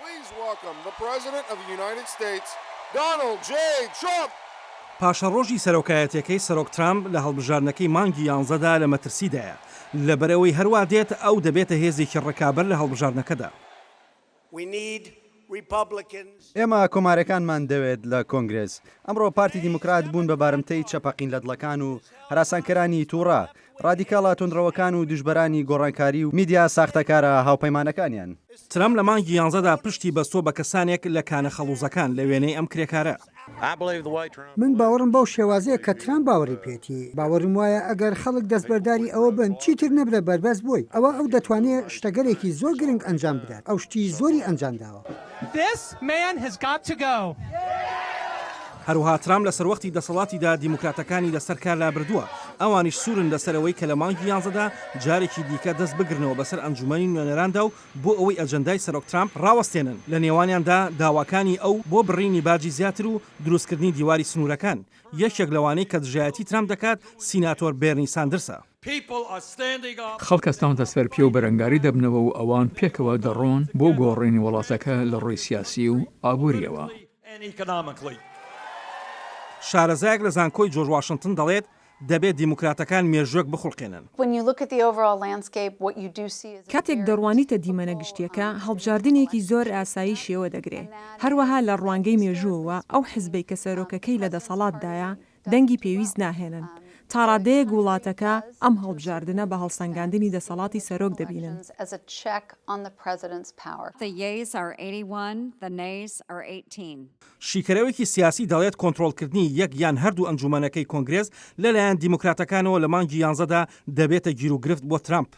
Please welcome the President of the United States, Donald J. Trump! پاشەڕۆژی سەرۆکایەتیەکەی سەرۆک ترامپ لە هەڵبژاردنەکەی مانگی یانزەدا لە مەترسیدایە، لەبەرئەوەی هەروا دێت ئەو دەبێتە هێزێکی ڕکابەر لە هەڵبژاردنەکەدا. We need Republicans. ئێمە کۆماریەکانمان دەوێت لە کۆنگرێس. ئەمڕۆ پارتی دیموکرات بوون بە بارمتەی چەپە قینلەدڵەکان و هەراسانکەرانی تووڕە، ڕادیکاڵە توندڕەوەکان و دژبەرانی گۆڕانکاری و میدیا ساختەکارە هاوپەیمانەکانیان. ترەمپ لە مانگی یانزەدا پشتی بەستووە بە کەسانێک لە کانە خەڵوزەکان لە وێنەی ئەم کرێکارە. من باوەڕم بەو شێوازەیە کە ترامپ باوەڕی پێیەتی. باوەڕم وایە ئەگەر خەڵک دەستبەرداری ئەوە بن چیتر نەبنە بەربەست بۆی، ئەوا ئەو دەتوانێت شتەگەلێکی زۆر گرنگ ئەنجام بدات. ئەو شتی زۆری ئەنجامداوە. هەروەها ترامپ لە سەروەختی دەسەڵاتیدا دیموکراتەکانی لەسەر کار لابردووە، ئەوانیش سوورن لەسەر ئەوەی کە لە مانگی یانزەدا جارێکی دیکە دەست بگرنەوە بەسەر ئەنجوومەنی نوێنەراندا و بۆ ئەوەی ئەجەندای سەرۆک ترامپ ڕاوەستێنن، لە نێوانیاندا داواکانی ئەو بۆ بڕینی باجی زیاتر و دروستکردنی دیواری سنوورەکان. یەکێک لەوانەی کە دژایەتی ترامپ دەکات سیناتۆر بێرنی ساندرسە. خەڵک هەستاونەتە سەر پێ و بەرەنگاری دەبنەوە و ئەوان پێکەوە دەڕۆن بۆ گۆڕینی وڵاتەکە لە ڕووی سیاسی و ئابوورییەوە. شارەزایەک لە زانکۆی جۆرج واشنتن دەڵێت، دەبێت دیموکراتەکان مێژووێک بخوڵقێنن. کاتێک دەڕوانیتە دیمەنە گشتییەکە، هەڵبژاردنێکی زۆر ئاسایی شێوە دەگرێ. هەروەها لە ڕوانگەی مێژووەوە، ئەو حزبەی کە سەرۆکەکەی لە دەسەڵاتدایە، دەنگی پێویست ناهێنن. تا ڕادەیەک وڵاتەکە ئەم هەڵبژاردنە بە هەڵسەنگاندنی دەسەڵاتی سەرۆک دەبینن. شیکەرەوەیەکی سیاسی دەڵێت کۆنترۆڵکردنی یەک یان هەردوو ئەنجومەنەکەی کۆنگرێس لەلایەن دیموکراتەکانەوە لە مانگی یانزەدا دەبێتە گیروگرفت بۆ ترامپ.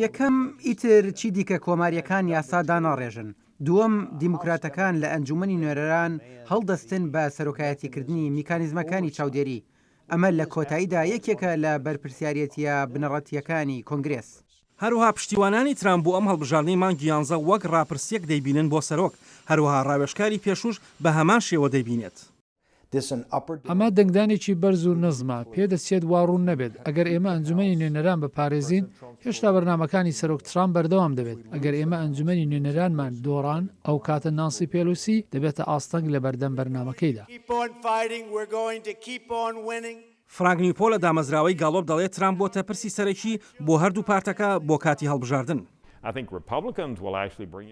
یەکەم، ئیتر چیدیکە کۆمارییەکان یاسا داناڕێژن. دووەم، دیموکراتەکان لە ئەنجوومەنی نوێنەران هەڵدەستن بە سەرۆکایەتیکردنی میکانیزمەکانی چاودێری، ئەمە لە کۆتاییدا یەکێکە لە بەرپرسیارێتییە بنەڕەتییەکانی کۆنگرێس. هەروەها پشتیوانانی ترامپ بۆ ئەم هەڵبژاردنەی مانگی یانزە وەک ڕاپرسییەک دەیبینن بۆ سەرۆک، هەروەها ڕاوێژکاری پێشووش بە هەمان شێوە دەیبینێت. ئەمە دەنگدانێکی بەرز و نزمە، پێدەچێت وا ڕوون نەبێت، ئەگەر ئێمە ئەنجومەنی نوێنەران بپارێزین، هێشتا بەرنامەکانی سەرۆک ترامپ بەردەوام دەبێت، ئەگەر ئێمە ئەنجومەنی نوێنەرانمان دۆڕان، ئەوکاتە نانسی پێلۆسی دەبێتە ئاستەنگ لەبەردەم بەرنامەکەیدا. فرانک نیوپۆ لە دامەزراوەی گاڵۆپ دەڵێت ترامپ بۆتە پرسی سەرەکی بۆ هەردوو پارتەکە بۆ کاتی هەڵبژاردن.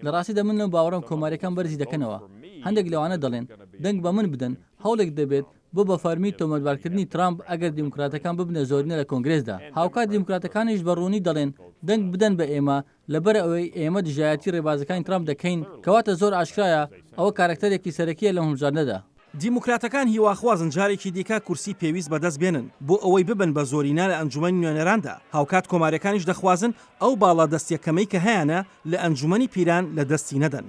لە ڕاستیدا من لەو باوەڕەم کۆمارییەکان بەرزی دەکەنەوە. هەندێک لەوانە دەڵێن دەنگ بە من بدەن، هەوڵێک دەبێت بۆ بە فەرمی تۆمەتبارکردنی ترامپ ئەگەر دیموکراتەکان ببنە زۆرینە لە کۆنگرێسدا. هاوکات دیموکراتەکانیش بە ڕوونی دەڵێن دەنگ بدەن بە ئێمە لەبەر ئەوەی ئێمە دژایەتی ڕێبازەکانی ترامپ دەکەین، کەواتە زۆر ئاشکرایە ئەوە کارەکتەرێکی سەرەکییە لەم هەڵبژاردنەدا. دیموکراتەکان هیواخوازن جارێکی دیکە کورسی پێویست بەدەست بێنن بۆ ئەوەی ببن بە زۆرینە لە ئەنجومەنی نوێنەراندا، هاوکات کۆمارییەکانیش دەخوازن ئەو باڵادەستییە کەمەی کە هەیانە لە ئەنجومەنی پیران لە دەستی نەدەن.